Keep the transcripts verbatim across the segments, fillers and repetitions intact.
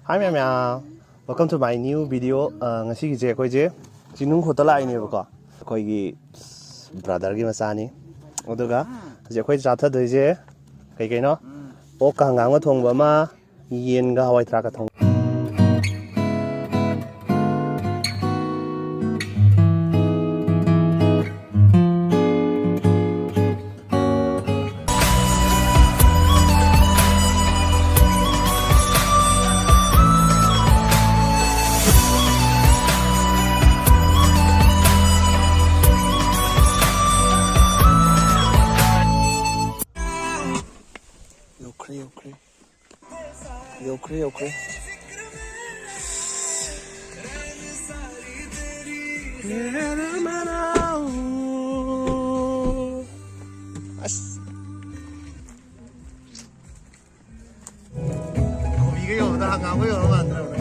Hi ꯃꯌꯥꯝ ꯃꯌꯥꯝ, welcome to my new video. ꯑ, ꯉꯁꯤꯒꯤꯁꯦ ꯑꯩꯈꯣꯏꯁꯦ ꯆꯤꯡꯅꯨꯡ ꯈꯨꯠꯇ ꯂꯥꯛꯏꯅꯦꯕꯀꯣ, ꯑꯩꯈꯣꯏꯒꯤ brotherꯒꯤ ꯃꯆꯥꯅꯤ꯫ ꯑꯗꯨꯒ ꯍꯧꯖꯤꯛ ꯑꯩꯈꯣꯏ ꯆꯥꯊꯗꯣꯏꯁꯦ ꯀꯩ ꯀꯩꯅꯣ? ꯑꯣꯛꯀ ꯍꯪꯒꯥꯝꯒ ꯊꯣꯡꯕ ꯑꯃ, ꯌꯦꯟꯒ ꯍꯋꯥꯏ ꯊ꯭ꯔꯥꯛꯀ ꯊꯣꯡꯕ꯫ ꯌꯧꯈ꯭ꯔꯦ, ꯌꯧꯈ꯭ꯔꯦ꯫ ꯌꯧꯈ꯭ꯔꯦ, ꯌꯧꯈ꯭ꯔꯦ꯫ ꯑꯁ꯫ ꯀꯣꯕꯤꯒ ꯌꯧꯕꯗ ꯍꯪꯒꯥꯝꯒ ꯌꯧꯔ ꯃꯥꯟꯗ꯭ꯔꯕꯅꯦ꯫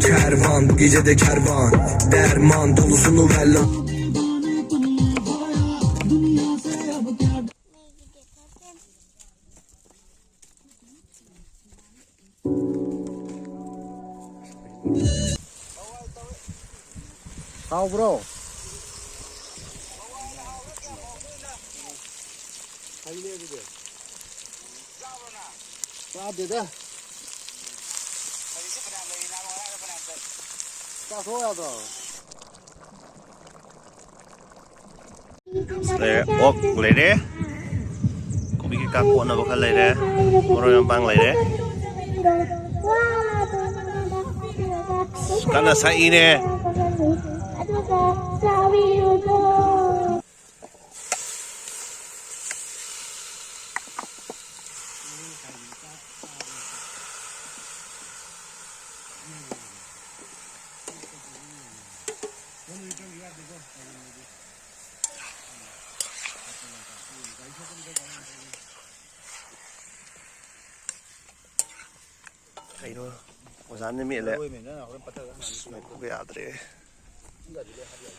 Kervan, bu gecede kervan. Derman dolusunu ver lan. ꯍꯥꯎꯕ꯭ꯔꯣ? ꯐꯩꯅꯦ ꯑꯗꯨꯗꯤ꯫ ꯆꯥꯗꯦꯗ꯫ ꯆꯥꯊꯣꯛ ꯌꯥꯗ꯭ꯔꯣ? ꯂꯩꯔꯦ, ꯑꯣꯛ ꯂꯩꯔꯦ, ꯀꯣꯕꯤ ꯀꯩꯀꯥ ꯀꯣꯠꯅꯕ ꯈꯔ ꯂꯩꯔꯦ, ꯃꯔꯣꯏ ꯃꯄꯥꯡ ꯂꯩꯔꯦ꯫ ꯀꯟꯅ ꯁꯛꯏꯅꯦ꯫ ꯀꯩꯅꯣ? ꯑꯣꯖꯥꯅ ꯃꯦꯠꯂꯦ꯫ ꯃꯔꯣꯏ ꯃꯦꯠꯅ ꯍꯣꯔꯦꯟ ꯄꯠꯊꯗꯅꯕ꯫ ꯑꯁ, ꯃꯩꯈꯨꯒ ꯌꯥꯗ꯭ꯔꯦ꯫ ꯏꯁꯤꯡꯒꯗꯤ ꯂꯣꯏ ꯍꯥꯞꯄ ꯌꯥꯏ꯫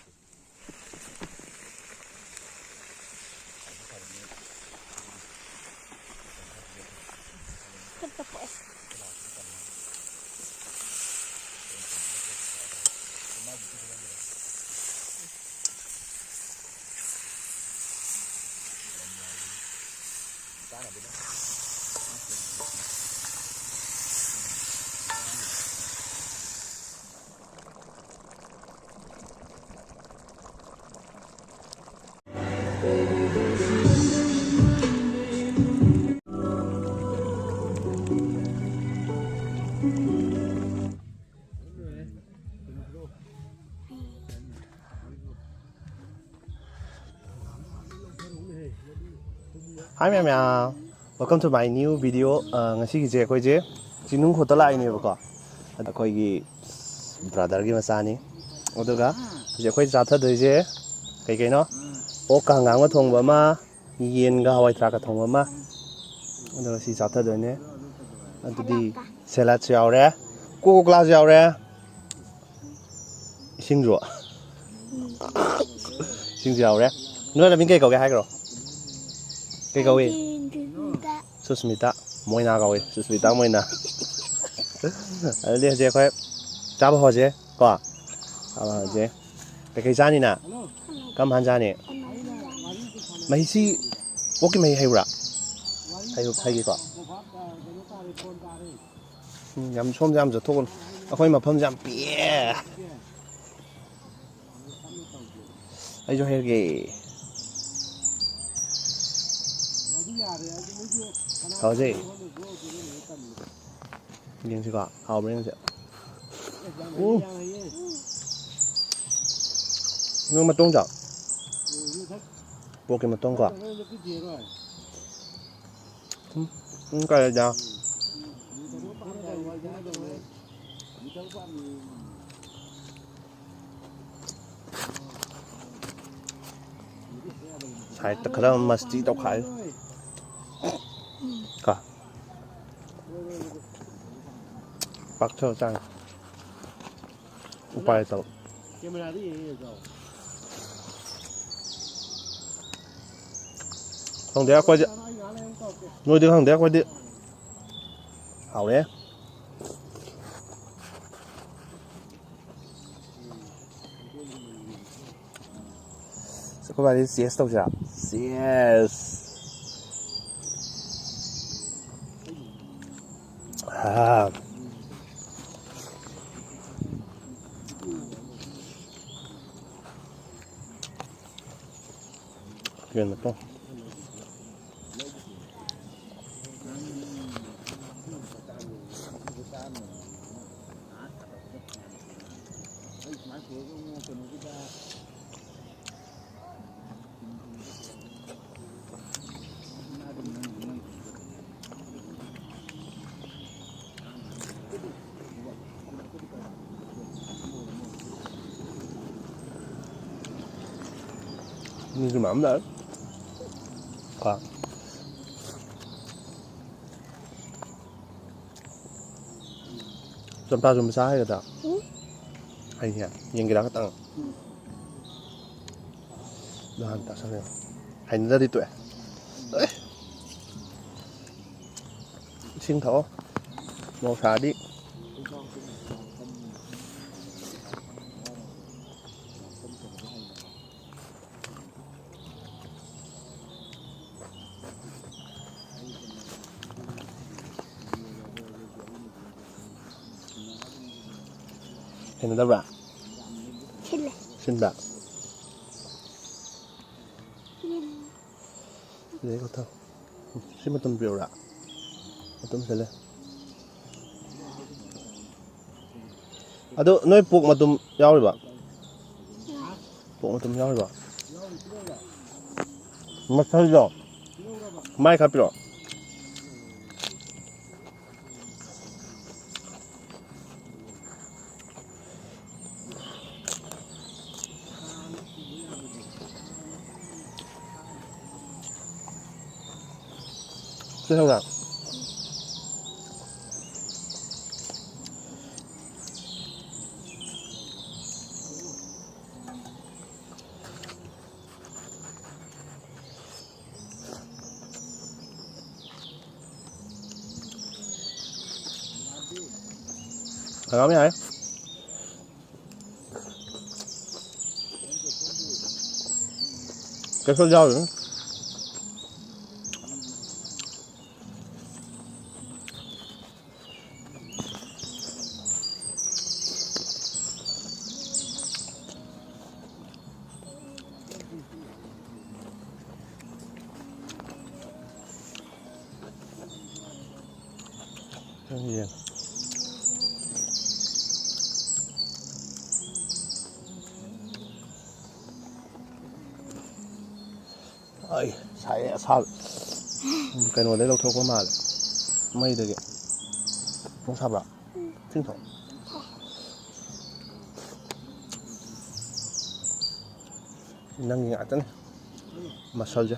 Hi ꯃꯌꯥꯝ ꯃꯌꯥꯝ, welcome to my new video. ꯑ, ꯉꯁꯤꯒꯤꯁꯦ ꯑꯩꯈꯣꯏꯁꯦ ꯆꯤꯡꯅꯨꯡꯈꯣꯠꯇ ꯂꯥꯛꯏꯅꯦꯕꯀꯣ꯫ ꯑꯗ ꯑꯩꯈꯣꯏꯒꯤ brotherꯒꯤ ꯃꯆꯥꯅꯤ꯫ ꯑꯗꯨꯒ ꯍꯧꯖꯤꯛ ꯑꯩꯈꯣꯏ ꯆꯥꯊꯗꯣꯏꯁꯦ ꯀꯩ ꯀꯩꯅꯣ? ꯑꯣꯛꯀ ꯍꯪꯒꯥꯝꯒ ꯊꯣꯡꯕ ꯑꯃ, ꯌꯦꯟꯒ ꯍꯋꯥꯏ ꯊ꯭ꯔꯥꯛꯀ ꯊꯣꯡꯕ ꯑꯃ, ꯑꯗꯨꯒ ꯁꯤ ꯆꯥꯊꯗꯣꯏꯅꯦ꯫ ꯑꯗꯨꯗꯤ saladꯁꯨ ꯌꯥꯎꯔꯦ, ꯀꯣꯀꯥ ꯀꯣꯂꯥꯁꯨ ꯌꯥꯎꯔꯦ, ꯏꯁꯤꯡꯁꯨ, ꯏꯁꯤꯡꯁꯨ ꯌꯥꯎꯔꯦ꯫ ꯅꯣꯏ ꯃꯃꯤꯡ ꯀꯩ ꯀꯧꯒꯦ ꯍꯥꯏꯈ꯭ꯔꯣ? ꯀꯩ ꯀꯧꯏ? ꯁꯨꯁꯃꯤꯇꯥ꯫ ꯁꯨꯁꯃꯤꯇꯥ ꯃꯣꯏꯅꯥ ꯀꯧꯏ, ꯁꯨꯁꯃꯤꯇꯥ ꯃꯣꯏꯅꯥ꯫ ꯑꯗꯨꯗꯤ ꯍꯧꯖꯤꯛ ꯑꯩꯈꯣꯏ ꯆꯥꯕ ꯍꯧꯔꯁꯦ ꯀꯣ꯫ ꯆꯥꯕ ꯍꯧꯔꯁꯦ꯫ ꯀꯩꯀꯩ ꯆꯥꯅꯤ ꯅꯪ? ꯀꯔꯝ ꯀꯥꯟ ꯆꯥꯅꯤ? ꯃꯍꯤꯁꯤ ꯑꯣꯛꯀꯤ ꯃꯍꯤ ꯍꯩꯕ꯭ꯔꯥ? ꯍꯩ-, ꯍꯩꯒꯦꯀꯣ꯫ ꯎꯝ, ꯌꯥꯝ ꯁꯣꯝꯗ ꯌꯥꯝ ꯆꯠꯊꯣꯛꯀꯅꯨ꯫ ꯑꯩꯈꯣꯏ ꯃꯐꯝꯁꯦ ꯌꯥꯝ ꯄꯤꯛꯑꯦ꯫ ꯑꯩꯁꯨ ꯍꯩꯔꯒꯦ꯫ ꯍꯧꯖꯤꯛ ꯌꯦꯡꯁꯤꯀꯣ, ꯍꯥꯎꯕ꯭ꯔꯥ ꯌꯦꯡꯁꯤ꯫ ꯎꯝ꯫ ꯅꯪ ꯃꯇꯣꯡ ꯆꯥꯎ꯫ ꯄꯣꯛꯀꯤ ꯃꯇꯣꯡ ꯀꯣ꯫ ꯎꯝ, ꯎꯝ, ꯀꯥꯏꯗ? Sideꯇ ꯈꯔ ꯃꯁꯇꯤ ꯇꯧꯈꯥꯏ꯫ ꯀꯣ꯫ ꯄꯥꯛꯊꯕ ꯆꯥꯡ꯫ ꯎꯄꯥꯏ ꯂꯩꯇꯕ꯫ ꯈꯪꯗꯦ ꯑꯩꯈꯣꯏꯗꯤ꯫ ꯅꯣꯏꯗꯤ ꯈꯪꯗꯦ ꯑꯩꯈꯣꯏꯗꯤ꯫ ꯍꯥꯎꯔꯦ꯫ ꯑꯩꯈꯣꯏ ꯕꯥꯅꯤ cheers ꯇꯧꯁꯤꯔꯥ? Cheers! ꯀꯩꯅꯣ ꯇꯧ꯫ ꯃꯤꯁꯨ ꯃꯌꯥꯝ ꯂꯥꯛꯑꯦ꯫ ꯀꯣ꯫ ꯆꯝꯄ꯭ꯔꯥꯁꯨ ꯃꯆꯥ ꯍꯩꯒꯗ꯭ꯔꯥ? ꯎꯝ꯫ ꯍꯩꯅꯤꯍꯦ꯫ ꯌꯦꯡꯒꯦꯔꯥ ꯈꯇꯪ? ꯎꯝ꯫ ꯅꯍꯥꯟ ꯇꯥꯁꯜꯂꯦ꯫ ꯍꯩꯅꯗ꯭ꯔꯗꯤ ꯇꯣꯛꯑꯦ꯫ ꯑꯦ꯫ ꯏꯁꯤꯡ ꯊꯛꯑꯣ꯫ ꯃꯣꯔꯣꯛ ꯁꯥꯔꯗꯤ꯫ ꯍꯩꯅꯗꯕ꯭ꯔꯥ? ꯁꯤꯜꯂꯦ꯫ ꯁꯤꯟꯕ꯭ꯔꯥ? ꯁꯤꯜꯂꯦ꯫ ꯁꯤꯗꯩ ꯀꯛꯊꯧ꯫ ꯁꯤ ꯃꯇꯨꯝ ꯄꯤꯔꯛꯎꯔꯥ? ꯃꯇꯨꯝ ꯁꯤꯜꯂꯦ꯫ ꯑꯗꯨ ꯅꯣꯏ ꯄꯣꯛ ꯃꯇꯨꯝ ꯌꯥꯎꯔꯤꯕ? ꯄꯣꯛ ꯃꯇꯨꯝ ꯌꯥꯎꯔꯤꯕ? ꯃꯁꯜꯗꯣ ꯃꯥꯏ ꯈꯔ ꯄꯤꯔꯛꯑꯣ꯫ ꯁꯤ ꯈꯪꯕ꯭ꯔꯥ? ꯍꯪꯒꯥꯝ ꯌꯥꯔꯦ꯫ ꯀꯩꯁꯨ ꯌꯥꯎꯔꯤꯅ꯫ ꯌꯦꯡ꯫ ꯑꯩ ꯁꯥꯏꯌꯦ, ꯑꯁꯥꯕ꯫ ꯎꯝ, ꯀꯩꯅꯣꯗꯩ ꯂꯧꯊꯣꯔꯛꯄ ꯃꯥꯜꯂꯦ, ꯃꯩꯗꯒꯤ꯫ ꯅꯪ ꯁꯥꯕ꯭ꯔꯥ? ꯏꯁꯤꯡ ꯊꯛꯑꯣ꯫ ꯅꯪꯒꯤ ꯉꯥꯛꯇꯅꯤ ꯃꯁꯜꯁꯦ꯫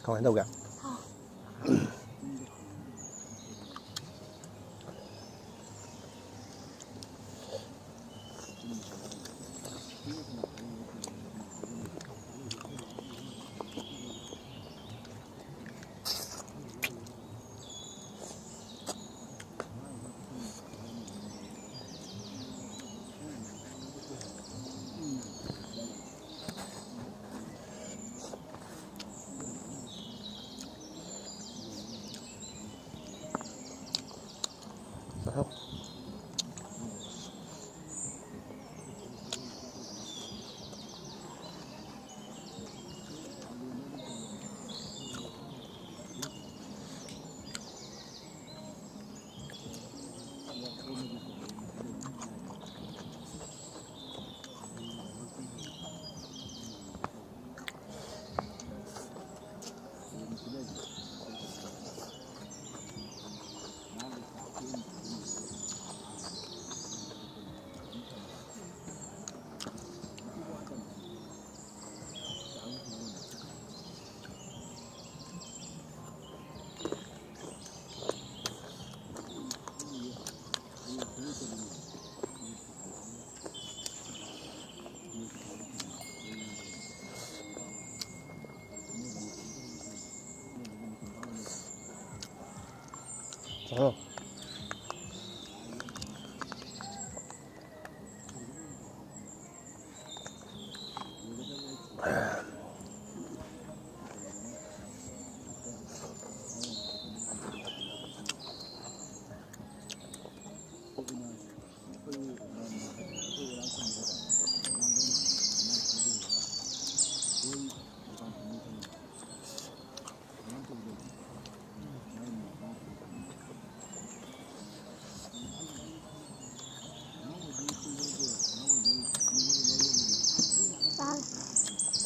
ꯀꯃꯥꯏꯅ ꯇꯧꯒꯦ?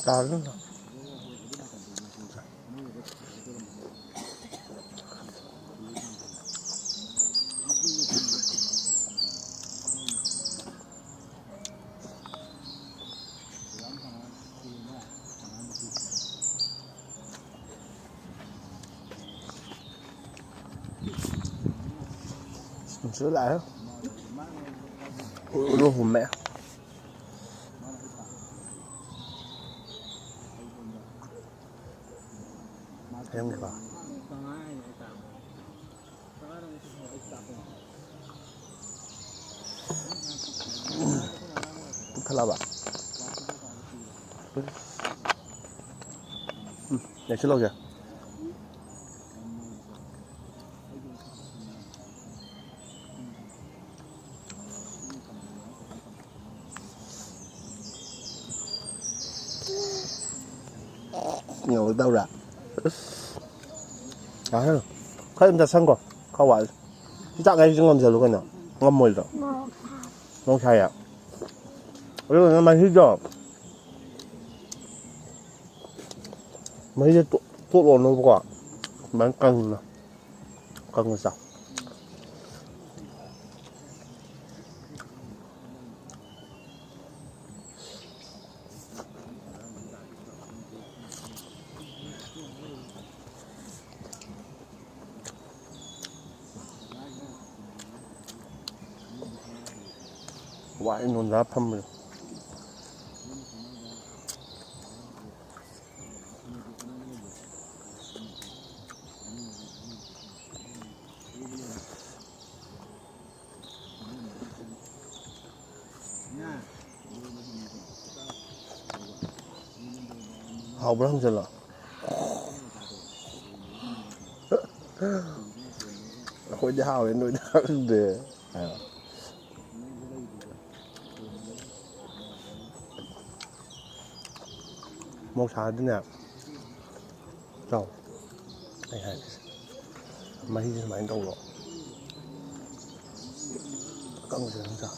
ꯇꯥꯔꯦ꯫ ꯁꯤꯗ ꯂꯥꯛꯑꯦ꯫ ꯎꯔꯨ ꯍꯨꯝꯃꯦ꯫ ꯍꯌꯦꯡꯒꯤꯀꯣ꯫ ꯄꯨꯛ ꯊꯜꯂꯕ? ꯎꯝ, ꯅꯦꯠꯁꯤꯜꯂꯧꯁꯦ꯫ ꯌꯧꯔꯛꯇꯕ꯭ꯔꯥ? ꯌꯥꯔꯦ꯫ ꯈꯔ ꯑꯗꯨꯝ ꯆꯥꯁꯟꯈꯣ꯫ ꯈꯔ ꯋꯥꯠꯂꯤ꯫ ꯆꯥꯛ ꯉꯥꯏꯕꯁꯨ ꯉꯝꯁꯤꯜꯂꯨ ꯀꯩꯅꯣ꯫ ꯉꯝꯃꯣꯏꯗ꯭ꯔꯣ? ꯅꯣꯡ ꯁꯥꯏꯌꯦ꯫ ꯑꯗꯨꯒ ꯃꯍꯤꯗꯣ, ꯃꯍꯤꯗꯣ ꯇꯣ-, ꯇꯣꯠꯂꯣꯅꯣꯕꯀꯣ꯫ ꯑꯗꯨꯃꯥꯏꯅ ꯀꯪꯅ, ꯀꯪꯅ ꯆꯥꯎ꯫ ꯋꯥꯏ ꯅꯣꯟꯊꯔ ꯐꯝꯕꯁꯦ꯫ ꯍꯥꯎꯕ꯭ꯔꯥ ꯍꯪꯖꯜꯂꯣ꯫ ꯑꯩꯈꯣꯏꯗꯤ ꯍꯥꯎꯋꯦ, ꯅꯣꯏꯗꯤ ꯈꯪꯗꯦ꯫ ꯃꯣꯔꯣꯛ ꯁꯥꯔꯗꯤꯅꯦ꯫ ꯆꯥꯎ꯫ ꯑꯩ ꯍꯥꯏꯔꯛꯀꯦꯁꯦ꯫ ꯃꯍꯤꯁꯦ ꯁꯨꯃꯥꯏꯅ ꯇꯧꯔꯣ꯫ ꯑꯀꯪꯕꯁꯦ ꯑꯗꯨꯝ ꯆꯥꯎ꯫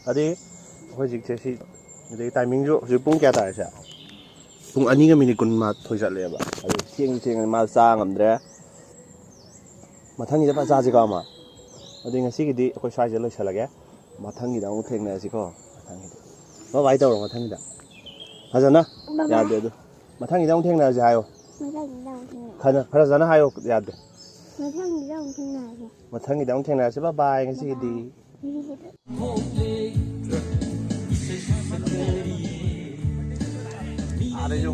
ꯑꯗꯨꯗꯤ ꯑꯩꯈꯣꯏ ꯍꯧꯖꯤꯛꯁꯦ ꯁꯤ, ꯑꯗꯒꯤ ꯇꯥꯏꯃꯤꯡꯁꯨ ꯍꯧꯖꯤꯛ ꯄꯨꯡ ꯀꯌꯥ ꯇꯥꯔꯦ ꯁꯦ? ꯄꯨꯡ ꯑꯅꯤꯒ ꯃꯤꯅꯤꯠ ꯀꯨꯟꯃꯥꯊꯣꯏ ꯆꯠꯂꯦꯕ꯫ ꯑꯗꯨ ꯊꯦꯡꯁꯨ ꯊꯦꯡꯉꯅꯤ, ꯃꯥ ꯆꯥ ꯉꯝꯗ꯭ꯔꯦ꯫ ꯃꯊꯪꯒꯤꯗ ꯐꯖꯅ ꯆꯥꯁꯤꯀꯣ ꯑꯃ꯫ ꯑꯗꯨꯗꯤ ꯉꯁꯤꯒꯤꯗꯤ ꯑꯩꯈꯣꯏ ꯁ꯭ꯋꯥꯏꯁꯤꯗ ꯂꯣꯏꯁꯤꯜꯂꯒꯦ꯫ ꯃꯊꯪꯒꯤꯗ ꯑꯃꯨꯛ ꯊꯦꯡꯅꯔꯁꯤꯀꯣ꯫ ꯃꯊꯪꯒꯤꯗ꯫ ꯕꯥꯏ ꯕꯥꯏ ꯇꯧꯔꯣ ꯃꯊꯪꯒꯤꯗ꯫ ꯐꯖꯅ꯫ ꯕꯥꯏ ꯕꯥꯏ꯫ ꯌꯥꯗꯦ ꯑꯗꯨ꯫ ꯃꯊꯪꯒꯤꯗ ꯑꯃꯨꯛ ꯊꯦꯡꯅꯔꯁꯤ ꯍꯥꯏꯌꯣ꯫ ꯃꯊꯪꯒꯤꯗ ꯑꯃꯨꯛ ꯊꯦꯡꯅꯔꯁꯤ꯫ ꯈꯔ, ꯈꯔ ꯐꯖꯅ ꯍꯥꯏꯌꯣ꯫ ꯌꯥꯗꯦ꯫ ꯃꯊꯪꯒꯤꯗ ꯑꯃꯨꯛ ꯊꯦꯡꯅꯔꯁꯤ꯫ ꯃꯊꯪꯒꯤꯗ ꯑꯃꯨꯛ ꯊꯦꯡꯅꯔꯁꯤ꯫ ꯕꯥꯏ ꯕꯥꯏ ꯉꯁꯤꯒꯤꯗꯤ꯫ ꯕꯥꯏ ꯕꯥꯏ꯫ ꯑꯥꯗꯁꯨ꯫